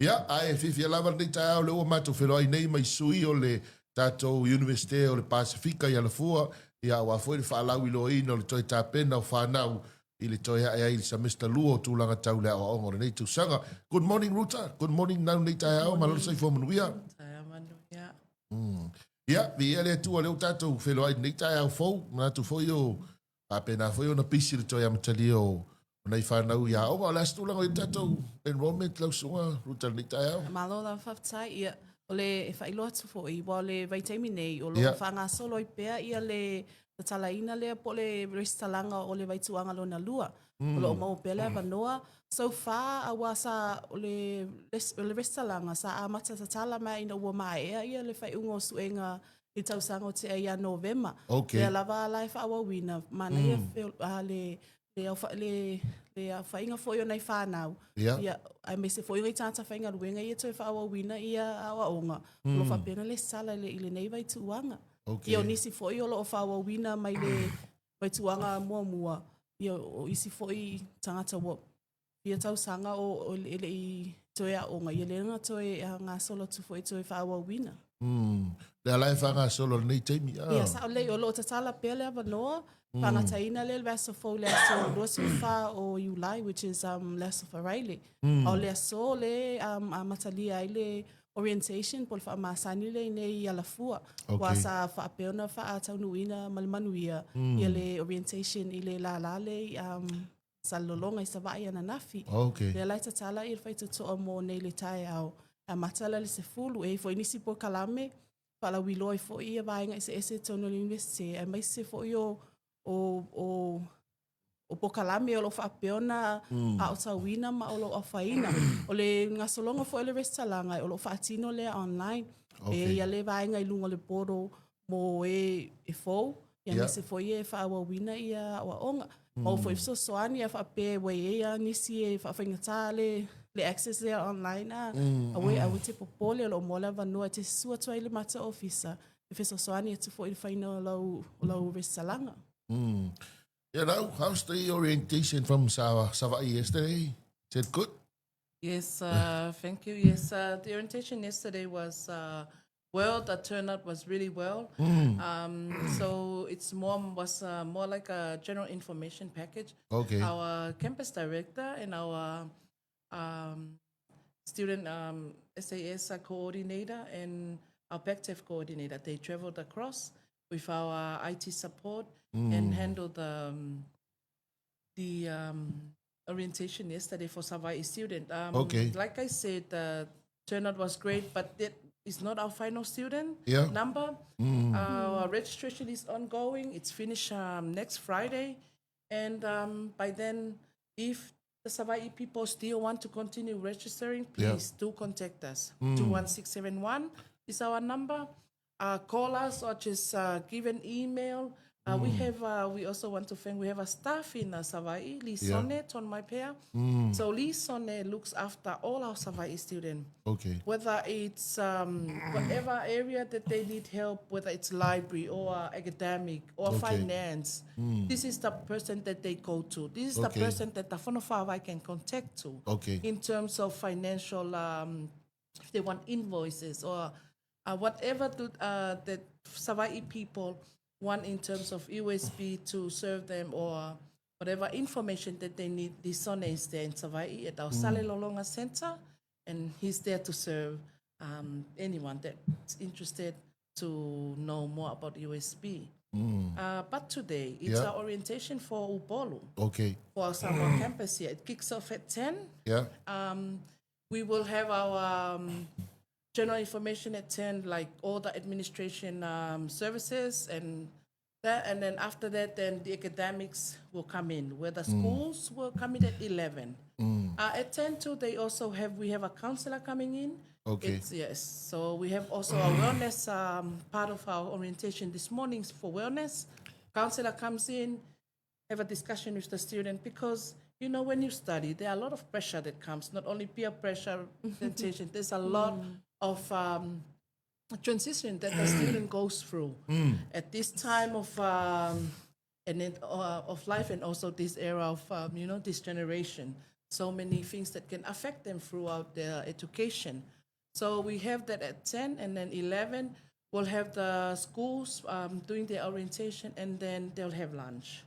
Ia, ae fiafia lava lenei taeao lea ua matou feiloai nei mai sui o le tatou Iunivesite o le Pasefika i Alafua, ia aua foi le faalauiloaina o le toe tapena o fanau i le toe ae ai i le semester 2 o tulaga tau le aoaoga o lenei tausaga. Good morning Ruta, good morning Nau lenei taeao, malo le soifua manuia. Taeao manuia. Ia, viia le Atua lea ua tatou feiloai i lenei taeao fou, manatu foi o faapena foi ona pisi le toe amatalia o nai fanau i aoga. O le a se tulaga o i ai le tatou enrollment lau susuga Ruta i lenei taeao? Malo lava faafetai. Ia, o le e faailoa atu foi, ua o le vaitaimi nei, o lo o faagasolo ai pea ia le tatalaina lea po o le resitalaga o le vaituaga lona lua. O lo o maua pea le avanoa. So far, aua sa, o le, o le resitalaga sa amata tatala mai ina ua maea ia le faaiuga o suega i le tausaga o tea ia Novema. Lea lava la e faaauauina, manaia le le le aofaiga foi o nai fanau, ia, aemaise foi o nai tagata faigaluega ia e toe faaauauina ia aoaoga, o lo o faapea ona resitala i lenei vaituuaga. Ia o nisi foi o lo o faaauauina mai le vaituuaga muamua, ia o isi foi tagata ua fia tausaga o e le i toe aoga, ia lea na toe gasolo atu foi e toe faaauauina. Lea la e faagasolo i lenei taimi. Ia, sao lelei, o lo o tatala pea le avanoa, faagataina lea i le vaiaso fou i le aso 24 o Iulai, which is le aso Faraile. A o le aso lea e amatalia ai le orientation po o le faamasani lea i inei i Alafua. Aua sa faapea ona faataunuuina ma le manuia ia le orientation i le lala lea i Salelologa i Savaii ananafi. Lea la e tatala le faitotoa mo nei i le taeao, e amata la i le 10. E i ai foi nisi polokalame faalauiloa ai foi ia vaega eseese i totonu o le Iunivesite, aemaise foi o o o polokalame o lo o faapea ona aotauina ma o lo o afaina. O le gasologa foi o le resitalaga, o lo o faatino lea online. E i ai le vaega i luga o le portal mo e e fou, aemaise foi e faaauauina ia aoaoga. Maua foi fesoasoani a faapea ua i ai lava nisi e faafaigata le le access lea online a, aua aua e te popole o lo o maua le avanoa e te susu atu ai i le matou ofisa e fesoasoani atu foi i le faiga o lau o lau resitalaga. You know, how's the orientation from Savaii yesterday? Is it good? Yes, thank you. Yes, the orientation yesterday was well. The turnout was really well. So it's more was more like a general information package. Our campus director and our student SAS coordinator and our PACTF coordinator, they traveled across with our IT support and handled the orientation yesterday for Savaii student. Like I said, the turnout was great, but that is not our final student number. Our registration is ongoing. It's finished next Friday. And by then, if the Savaii people still want to continue registering, please do contact us. 21671 is our number. Call us or just give an email. We have. We also want to thank. We have a staff in Savaii, Lee Sonne, Tonmaipea. So Lee Sonne looks after all our Savaii students. Whether it's whatever area that they need help, whether it's library or academic or finance, this is the person that they go to. This is the person that the Fono Faavae can contact to. In terms of financial, if they want invoices or whatever that Savaii people want in terms of USB to serve them or whatever information that they need, the Sone is there in Savaii at our Salelologa Center, and he's there to serve anyone that's interested to know more about USB. But today, it's our orientation for Upolu. For our Samoa campus here. It kicks off at 10. We will have our general information at 10, like all the administration services and that. And then after that, then the academics will come in, where the schools will come in at 11. At 10 too, they also have, we have a counselor coming in. Yes. So we have also a wellness part of our orientation this morning for wellness. Counselor comes in, have a discussion with the student because, you know, when you study, there are a lot of pressure that comes, not only peer pressure, presentation, there's a lot of transition that the student goes through at this time of and then, of life, and also this era of you know, this generation. so many things that can affect them throughout their education. So we have that at 10 and then 11 we'll have the schools um, doing their orientation and then they'll have lunch.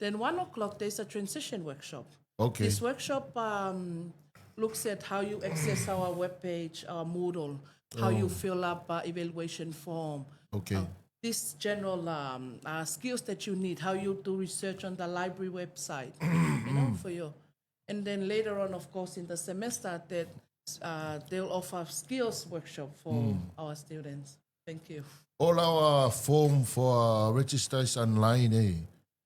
Then 1 o'clock, there's a transition workshop. Okay. This workshop um, looks at how you access our webpage, our Moodle, how oh. you fill up uh, evaluation form. Okay. Uh, this general um, uh, skills that you need, how you do research on the library website, you know, for you. And then later on, of course, in the semester, that uh, they'll offer skills workshop for mm. our students. Thank you. All our form for registers online, eh?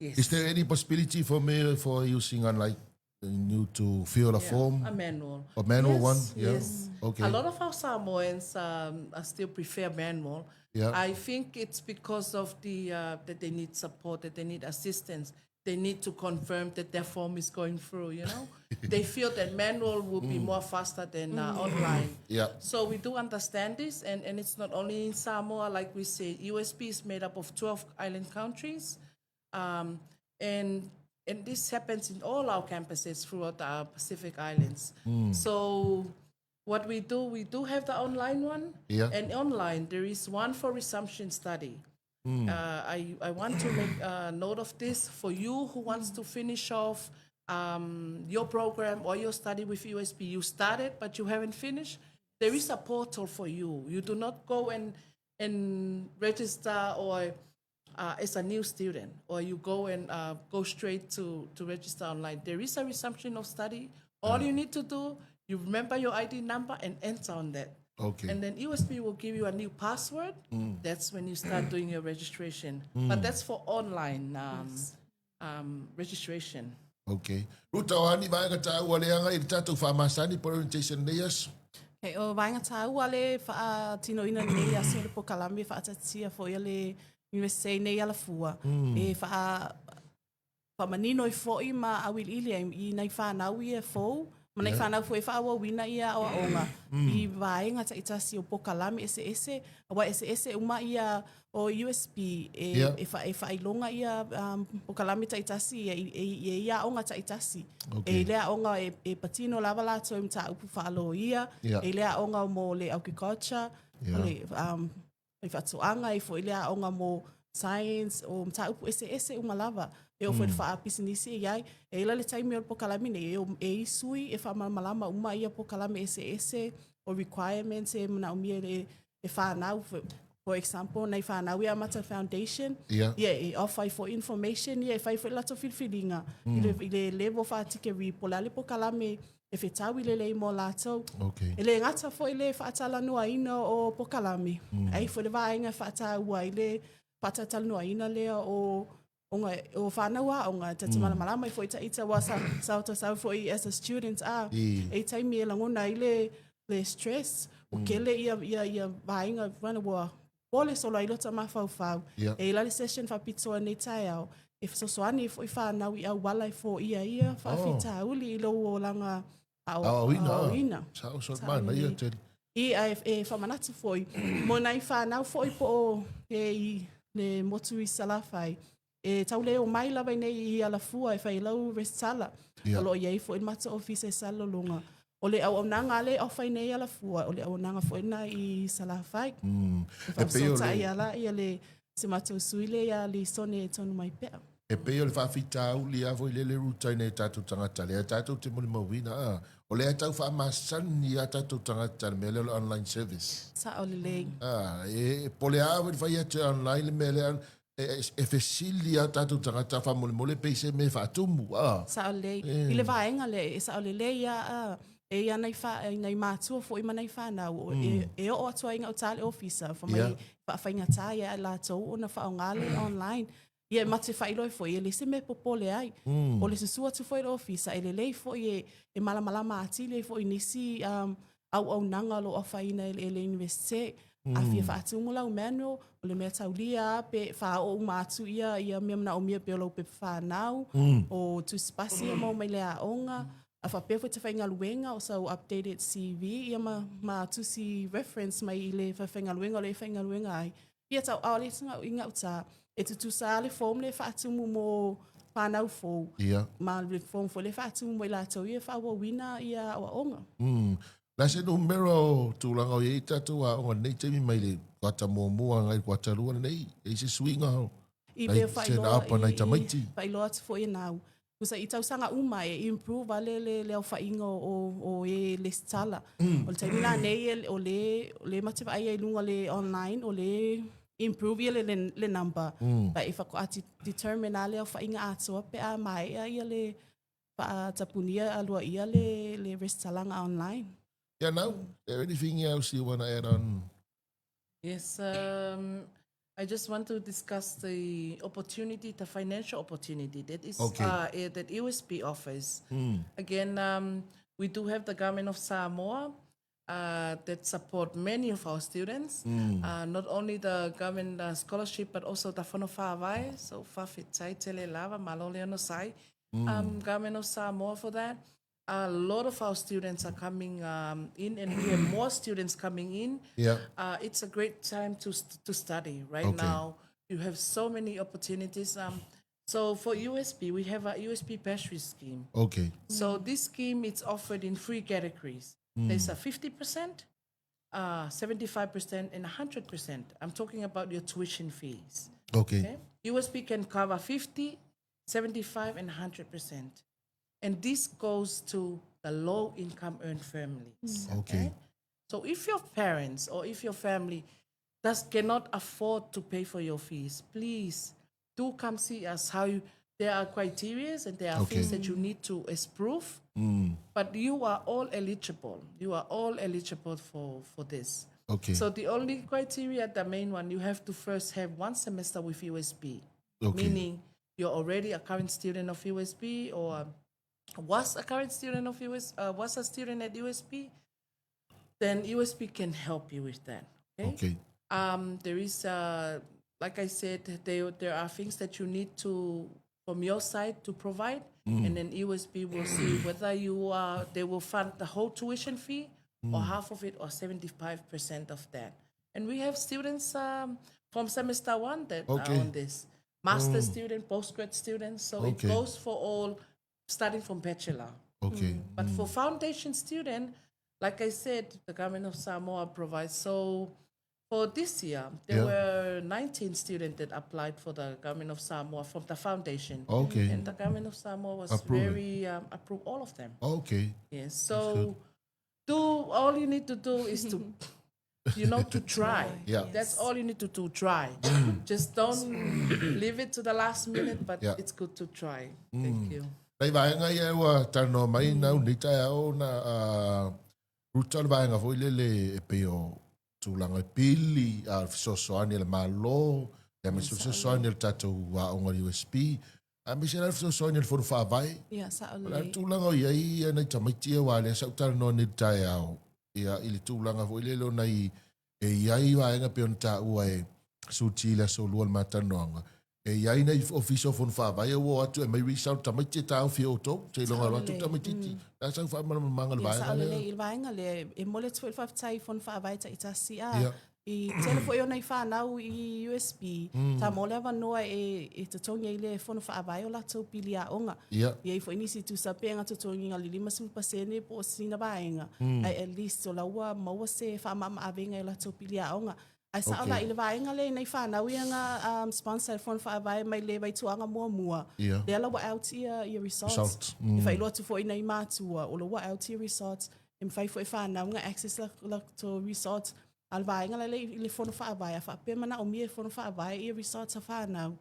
Yes. Is there any possibility for me for using unlike you to fill a yeah, form? A manual. A manual yes, one? Yeah. Yes. Okay. A lot of our Samoans um, still prefer manual. Yeah. I think it's because of the uh, that they need support, that they need assistance. They need to confirm that their form is going through, you know. they feel that manual will be mm. more faster than uh, mm. online. Yeah. So we do understand this, and, and it's not only in Samoa, like we say, USP is made up of 12 island countries. Um, and and this happens in all our campuses throughout the Pacific Islands. Mm. So what we do, we do have the online one. Yeah. And online, there is one for resumption study. Mm. Uh, I, I want to make a note of this for you who wants to finish off um, your program or your study with USP. You started, but you haven't finished. There is a portal for you. You do not go and, and register or uh, as a new student, or you go and uh, go straight to, to register online. There is a resumption of study. All mm. you need to do, you remember your ID number and enter on that. Okay. And then USP will give you a new password. Mm. That's when you start doing your registration. Mm. But that's for online um, yes. um, registration. Okay. Ruta o hani vaega tāua le anga i le tātou whaamasani po orientation nei aso. Hei, o vaega tāua le whaatinoina nei aso le pokalame whaatatia fo ia le University nei alafua. Mm. E wha whaamanino i fo'i ma auiliili ai i nai whānau ia fou, ma nai Yeah. whānau foi e whaauauina ia aoaoga Mm. i vaega ta'itasi o pokalame eseese, auā eseese uma ia o USP e, Yeah. e, wha, e faailoga ia um, pokalame ta'itasi ia i, e, e ia aoga ta'itasi. Okay. E i le aoga e, e patino lava latou i mataupu faaloia, Yeah. e i le aoga mo le agriculture, Yeah. o le um, i faatoaga e foi le aoga mo science o mataupu eseese uma lava e oo foi le faapisinisi e iai e ila le taimi o le pokalame nei e, e i sui e faamalamalama uma ia pokalame eseese o requirements e manaomia e, e whanau for, for example nei whanau ia Mata Foundation Yeah. ia e offer ai foi information ia e fai foi latou filifiliga mm. i le, i le level faatikeri po le a le pokalame e fetau i lelei mo latou Okay. E le gata foi le faatalanoaina o pokalame. Mm. Ai foi le vaega e faataua i le faatatalanoaina lea o onga o whanau a onga ta te malamalama i foi ta'ita wa sa sa ta sa foi as a student a I. e taimi e lagona ai le le stress o kele ia ia ia vaega wana ua pole solo ai lota mafaufau Yeah. e ila le session faapitoa nei taeao e fesoasoani ai foi whanau i auala e foia ia faafitauli i lou olaga ao, Aoaoina. aoaoina. Sao so mana ia tele. I a e, e whamanatu foi, mo nai whanau foi po o e i le motu i Salafai. E tau leo mai lava nei i alafua e whai lau restala. Yeah. O lo iai foi mata ofisa e salolonga. O le auaunaga le o whai nei alafua, o le auaunaga foi na i Salafai. Mm. E E pei o whaasota le, ia la ia le se matou sui le ia li sone e tonu mai pea. e pei o le faafitauli lava foi lea le ruta ina i tatou tagata lea tatou te molimauina a o lea tau faamasani a tatou tagata le mea lea o le online service Sa'o lelei. a e po o le a foi le fai atu online le mea lea e, e, e fesili a tatou tagata faamolemole pei se mea faatumu a Sa'o lelei. I le vaega lea, e sa'o lelei ia a e ia nai wha, nai mātua fo'i ma nai whanau. E, e oo atu ai i gauta le ofisa, fa mai Yeah. faafaigata ia i latou ona faaaoga le online. Ia e mate faailoa foi, e le se mea popole ai. Mm. O le susu atu foi i le ofisa, e lelei foi e, e malamalama atili ai foi i nisi um, auaunaga o lo o afaina e le, e le Universite. Mm. A fia faatumu lau manual, o le mea taulia pe faaoo uma atu ia, ia mea manaomia pe o lau pepa whanau, Mm. o tusipasi ia mau mai le aoga, a faapea foi tafaigaluega o sau updated CV, ia ma, ma tusi reference mai i le faafaigaluega o le faigaluega ai. Ia tau ao le i gauta, e tutusa le form le faatumu mo whānau fou. Ia. Ma le form foi lea e faatumu mo i latou ia e faaauauina ia aoaoga. Mm. Le a se numera o tulaga o i ai tatou aoga i lenei taimi mai le kuata muamua agai i le kuata lua lenei? E i ai se suiga o I nai pei o turn faailoa up a nai i tamaiti? faailoa atu foi e nau. Tusa i tausaga uma e improve a le le le aofaiga o o o e lesitala. O le taimi la nei e o le o le ma te vaai ai i luga o le online o le improve ia le le le number. But e faatoa determine a le aofaiga atoa pe a maea ia le faatapunia aloaia le le resitalaga online. Yeah, now, there anything else you want to add on? Yes, um, I just want to discuss the opportunity, the financial opportunity that is Okay. uh, eh, that USP offers. Again, um, we do have the government of Samoa uh, that support many of our students. Uh, not only the government uh, scholarship, but also the Fono Faavae, so Fafetai Tele Lava, Malo Leono Sai, um, government of Samoa for that. A lot of our students are coming um, in, and we have more students coming in. Yeah. Uh, it's a great time to, st- to study right Okay. now. You have so many opportunities. Um, so for USP, we have a USP bursary scheme. Okay. So this scheme is offered in three categories. There's a 50%, uh, 75%, and 100%. I'm talking about your tuition fees. Okay. Okay? USP can cover 50, 75, and 100%. And this goes to the low income earned families. Okay. So if your parents or if your family does cannot afford to pay for your fees, please do come see us. How you, there are criteria and there are Okay. things that you need to as proof. But you are all eligible. You are all eligible for, for this. Okay. So the only criteria, the main one, you have to first have one semester with USB. Okay. Meaning you're already a current student of USB or was a current student of US, uh, was a student at USB, then USB can help you with that. Okay. Okay. Um, there is, uh, like I said, there there are things that you need to from your side to provide, and then USB will see whether you are. They will fund the whole tuition fee, or half of it, or 75% of that. And we have students um, from semester one that Okay. are on this master student, postgrad students. So Okay. it goes for all, starting from bachelor. Okay. But for foundation student, like I said, the government of Samoa provides. So for this year, there Yeah. were 19 students that applied for the government of Samoa from the foundation. Okay. And the government of Samoa was Approve it. very um, approved all of them. Okay. Yes. So do all you need to do is to you know to try. Yeah. Mm. That's all you need to do. Try. Just don't leave it to the last minute, but Yeah. Mm. it's good to try. Thank you. Nai vaega ia ua talanoa mai nau nei taeao na uh, ruta o le vaega foi lele e pei o tulaga e pili, a fesoasoani a le Malo, aemaise o le fesoasoani a le tatou aoga o le USP, aemaise la le fesoasoani a le Fono Faavae. Ia, sao O le a le lelei. tulaga o i ai ia nai tamaiti ia, aua lea sa ou talanoa nei i le taeao, ia, i le tulaga foi lele ona i, e i ai vaega pei ona taua e Suti i le aso lua o le matalanoaga, e i ai nai ofisa o Fono Faavae ua o atu e aumai result tamaiti e taofi e outou, seiloga alo atu le tamaitiiti. O le a sau faamalamalamaga i le Ia, vaega sao lea? lelei i le vaega lea, e momoli atu foi le faafetai i Fono Faavae taitasi, a Ia. i tele foi o nai fanau i USB, sa maua le avanoa e, e totogi ai le Fono Faavae o latou pili aoga. Ia. E i ai foi nisi tusa pe na totogiga le 50% po o sina vaega, ae at least o la ua maua se faamamaavega i o latou pili aoga. Ae sao Okay. la i le vaega lea i nai fanau ia na um, sponsor e le Fono Faavae mai le vaituaga muamua, Ia. lea la ua out ia, ia results. Results, E faailoa atu foi i nai matua, o la ua out ia results, e mafai foi e fanau na access la, latou results. A o le vaega la lea i le Fono Faavae, a faapea manaomia e Fono Faavae ia results a fanau,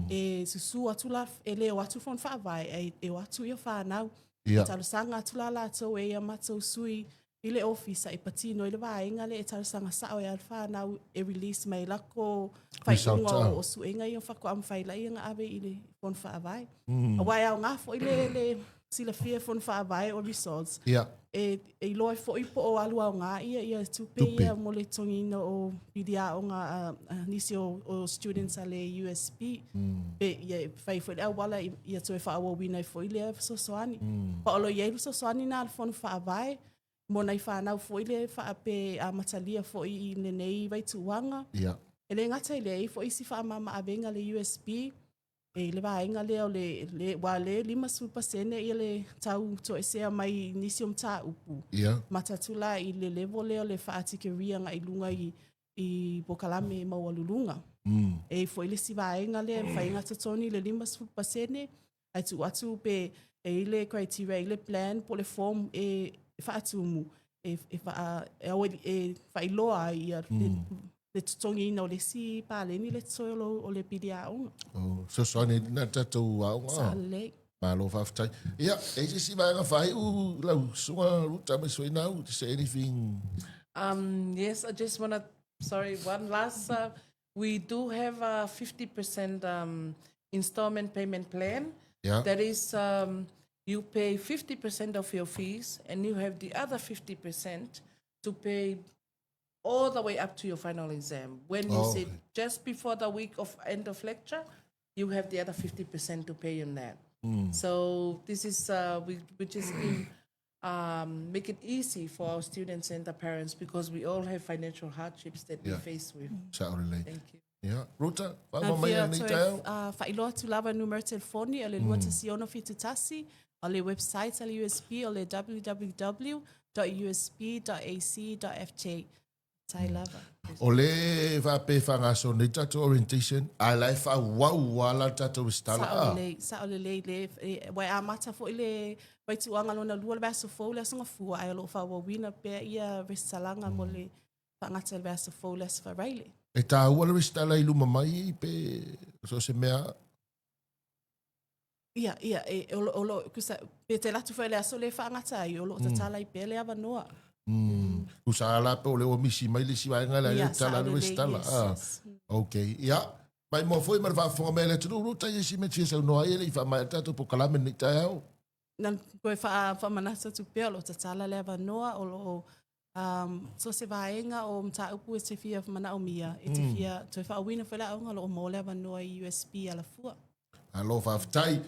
e susu atu la, e le o atu Fono Faavae, ae e o atu ia fanau. Ia. E talosaga atu la latou e ia matou sui i le ofisa e patino ai le vaega lea e talosaga sao ai a le fanau e release mai lako Result, faaiuga ah. o, o suega ia faatoa mafai laia ona ave i le Fono Faavae. Aua e aoga foi le, le silafia e Fono Faavae o results Ia. e, e iloa ai foi po o alu aoga ia ia tupe Tupe. ia mo le totogiina o pili aoga a, a nisi o, o students a le USP. Pe ia e fai foi le auala i- ia toe faaauauina ai foi lea fesoasoani. Pa o lo o i ai le fesoasoani na a le Fono Faavae mo nai fanau foi le faape amatalia foi i lenei vaituuaga. Ia. E le gata i lea, e i ai foi isi faamamaavega a le USB. E i le vaega lea o le, le aua o lea e 50% ia le tau toesea mai i nisi o mataupu. Ia. Mata atu la i le level lea o le faa-tikeria agai i luga i, i polokalame maualuluga. Mm. E i ai foi le isi vaega lea e mafai ona totogi le 50% ae tuu atu pe e i ai le criteria, e i ai le plan po o le form e faatumu e, e, faa, e, e faailoa ai ia mm. le totogiina o le isi paleni le totoe o le pili aoga. Oh, fesoasoani na tatou aoga. Sao lelei. Malo faafetai. Ia, e i se isi vaega faaiu lau susuga Ruta mai Soinau, to say anything? Yes, I just want to, sorry, one last, we do have a 50% installment payment plan. Yeah. That is, you pay 50% of your fees and you have the other 50% to pay all the way up to your final exam. When you Oh, sit okay. just before the week of end of lecture, you have the other 50% to pay on that. So this is, we, we just give, make it easy for our students and the parents because we all have financial hardships that Yeah. we face with. Sao lelei. Thank you. Ia, Ruta, Na faauma mai fia lenei toe taeao. faailoa atu lava numera telefoni o le 2171, o le website a le USP o le www.usp.ac.fj. Tai lava. O le faapea e faagasolo nei tatou orientation, a la e faaauau lava la le tatou resitala. Sao Ah. lelei, sao lelei le, e, ua e amata foi le vaituaga lona lua le vaiaso fou le Aso Gafua, ae o lo o faaauauina pea ia resitalaga mo le faagata i le vaiaso fou le Aso Faraile. E taua le resitala i luma mai pe so o se mea? Ia, ia, e, o lo, o lo, kusa, pe te latu foi le aso le whaangata ai, o lo tatala i pea le avanoa. Mm. Kusa la pe o le ua misi mai le isi vaega le Ia, ai tala le sao lelei, resitala. yes, Ah. yes. Okay, ia. Mai moa foi ma le faafofoga mai a le atunuu, Ruta, ia si mea te fia saunoa ai e le i faamaea le tatou polokalame lenei taeao. Na koe wha, whamanatu atu pea, o lo tatala le avanoa, o lo um, so se vaega o mataupu e te fia manaomia, e te fia toe faauiina foi le aoga, o lo o maua le avanoa i USP Alafua. Alo, faafetai.